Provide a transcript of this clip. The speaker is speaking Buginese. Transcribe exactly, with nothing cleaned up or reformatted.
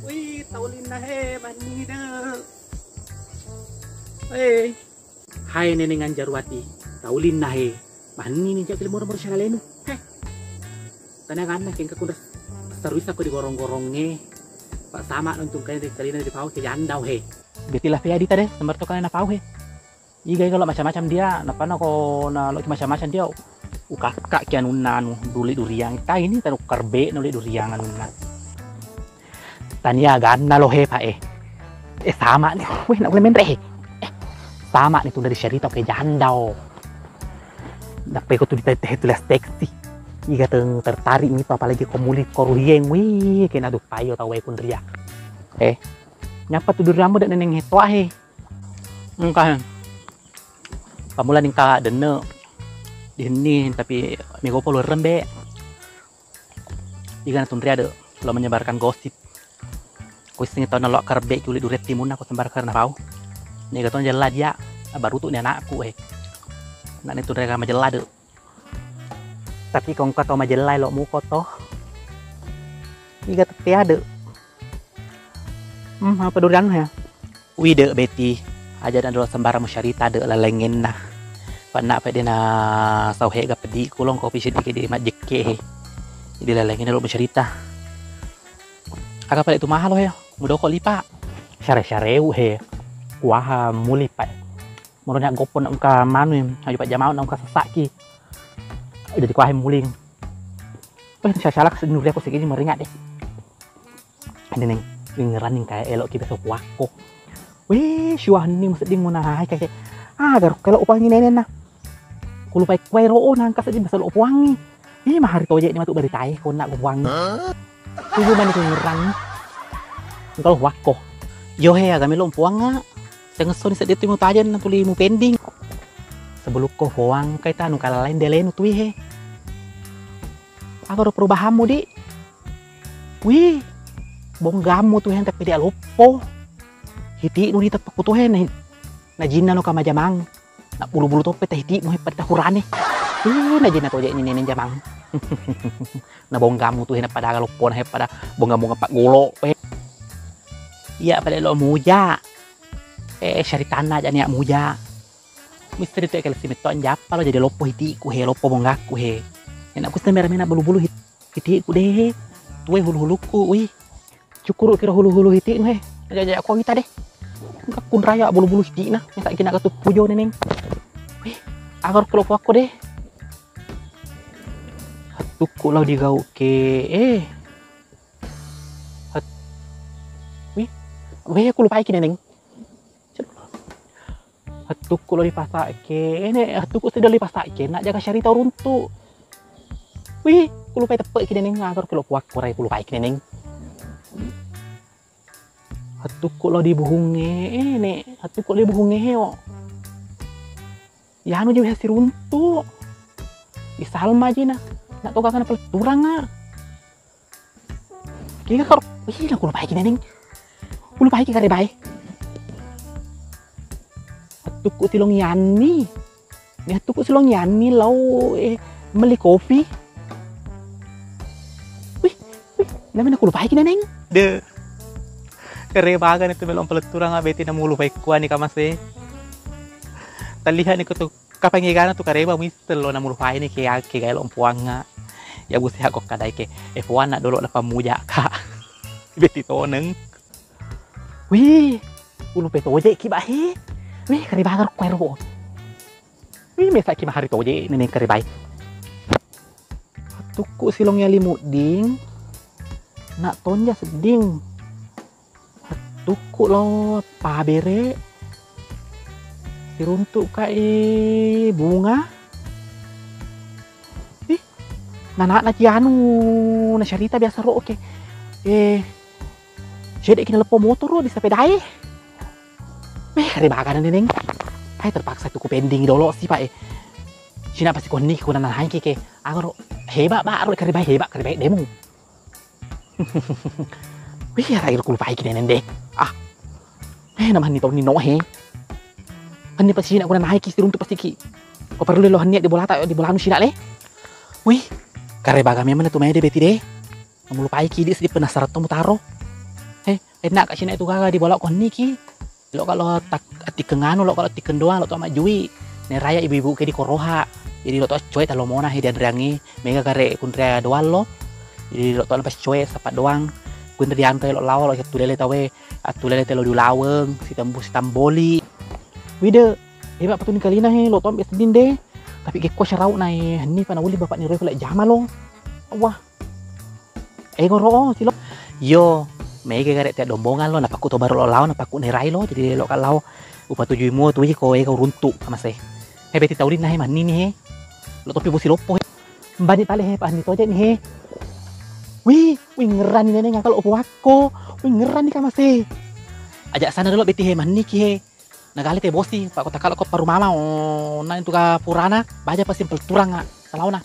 Wih, taulinna he, mani de. Hei. Hai Neneng Anjarwati, taulinna he, mani ni jaki moro-moro sialalenu. Hei. Tania ganna kengka kunra saruisa ko di gorong-gorongnge. Pak sama nonton kalian di kalina di pau ke jandau he. Beti la pea dita de, sembar to kalian pau he. Iga, iga lo macam-macam dia, napana ko na lo macam-macam dia, ukakka ki anunna anu, duli duriang. Ta ini tanu karbe nuli duriang anunna. Tania ganna lo he, Pak, eh. Eh, sama ni. Weh, nak boleh menre he. Eh, sama ni tu dari syarita, oke, jandao. Dapat ko tu ditete tu les teksi. Iga teng tertarik ni tu, apalagi ko muli ko ruhieng, wih, kena tu payo tau wae kunria. Eh, nyapa tu duriamu dak neneng hetoa he. Engka he. Pamula ningka denne dihenni, tapi mega polo rembe. Iga natunria de lo menyebarkan gosip. Ko issengngi tau nalo karbe ki uli duriang timunna ko sembarang karena pau. Niga to jella dia, baru tu ni anakku he. Nak ni tunria majella de. Tapi ko engka to majella lo muko to. Iga teppe ade. Hmm, apa durian ya? Wide Beti, aja na dolo sembarang musyarita de lalengenna. Panna pede na sau hega pedi kulong kopi sedikit di majjekke he. Jadi lalengenna lo musyarita. Aga pale tu mahal lo he, mudoko lipa. Syare-syareu he. Kuaha muli pa. Muruni aggoppo na engka manu, aju pajjamau na engka sessaki. Jadi kuaha muling. Weh, sasala seddi nuriakko sikiji meringat deh. Ini neng, ingeran ning kayak elok ki beso kuakko. Weh, syuahenni musedding munahai kayak. Ah, garuk kelok upangi nenenna. Kulupai kuai ro'o nangka seddi beso lo puangi. Ih, mahari toje ni matu beritae kona ku puangi. Tuju mani ku ngerang. Engka lo wakko. Yo he, aga melo puanga. Tengesso ni seddi tu mutajeng na tuli mu pending. Sebelum ko puang kai tanu kala lain delenu tui he. Apa ro perubahanmu di? Wih, bonggammu tu he tapi dia loppo. Hiti nu di tepakku tu he na, na jinna no kama jamang. Na bulu-bulu toppe teh hitimu he pada hurane. Ih, na jinna toje ni neneng jamang. Na bonggamu tu he na pada loppona he pada bonga-bonga paggolo he. Iya pada lo muja. Eh, syaritanna aja nia muja. Misteri tu ekal simetto anjappa lo jadi loppo hitiku he, loppo bonggaku he. Enak ku mera-mera bulu-bulu hit-, hitiku deh. Tue hulu-huluku, wih. Cukuru kira hulu-hulu hiti he. Aja-aja ko wita deh. Engka kunraya bulu-bulu hiti na. Mesa kina katu pujo neneng. Wih, agar kulo puakko deh. Hattukku lao digau ke. Eh. Hat-, wih, weh, aku lupai ki neneng. Hattukku lo dipasakke, eh, ne, hattukku sedang dipasakke, nak jaga syarita uruntu. Wih, kulupai teppe ki neneng, ngatur kilo puakku rai kulupai ki neneng. Hattukku lo dibuhungnge, eh, ne, hattukku lo dibuhungnge heo. Yanu je siruntu. Di Salma je na, nak toga kana peletturang ah. Kega karo, ih, na kulupai ki neneng. Kulupai ki karebae. Hattukku silong yanni. Ni hattukku silong yanni lao, eh, meli kopi. Wih, wih, namanya kulupai ki neneng. De. Karebaga ni tu melong peletturang abeti na mulupai kuani kamase. Terlihat ni kutu Kapang egana tu kareba misteri lo namulupai ni ke, ke gae lo puangnga. Ya bu seha ko kadai ke. Eh, puanna dolo na pamuja ka. Beti toneng. Wih, ulu pe toje ki bahe. Wih, kareba gar kuero. Wih, mesa ki mahari toje neneng karebai. Tukku silong yali mudding. Nak tonja sedding. Tukku lo pabere, siruntuk ka, eh, bunga. Ih, nanakna ki anu, na syarita biasa ro, oke. Eh, sedek ki naleppo motoro di sepedae. Weh, karebaga na neneng. Hai terpaksa tuku pending dolo sih, Pak, eh. Cina pasti konni ku nanahai ki ke. Agaro hebat, Pak, ro karebai hebat, karebai demo. Wih, ya, terakhir ku lupai ki neneng deh. Ah. Eh, nama ni tahun ni no he. Kan ni pasti nak guna naik ki siruntuk pasti ki. Ko perlu lo hanya di bola tak di bola nu sida le. Wih, karebaga memang tu mai de beti deh. Kamu lupai ki di sedih penasaran tu mutaro. He, enna ka sina itu gaga di bolok konniki. Lo kalo tak attikeng anu, lo kalo attikeng doang, lo to majjui. Neraya ibu-ibu ke di koroha. Jadi lo to coe talomona he dianreangi. Mega gare kunrea doang lo. Jadi lo to lepas coe sapat doang. Kunre dianre lo lao lo tulele tawe. Atulele telo dulaweng, sitembu sitamboli. Wide, hebat patuni kalina he, lo to ambe sedding de. Tapi gekko syarau na he, henni pa nauli bapak ni roe kula jama lo. Wah. Ego ro, silo. Yo, mega gare tea dombongan lo, napakku to baru lo lao, napakku nerai lo, jadi lo kalau upatujui mua tui ko ego runtu kamase. He beti taulin na he mannini he. Lo topi bosi loppo he. Mbani tale he, pahani toje ni he. Wih, wih ngerani nene ngangka lo opo wakko. Wih ngerani kamase. Aja sana dulu beti he manniki he. Nagale te bosi, pak kota kalo ko paru mama, oh, na itu ka purana, baja pasti pelturang, ah, salauna.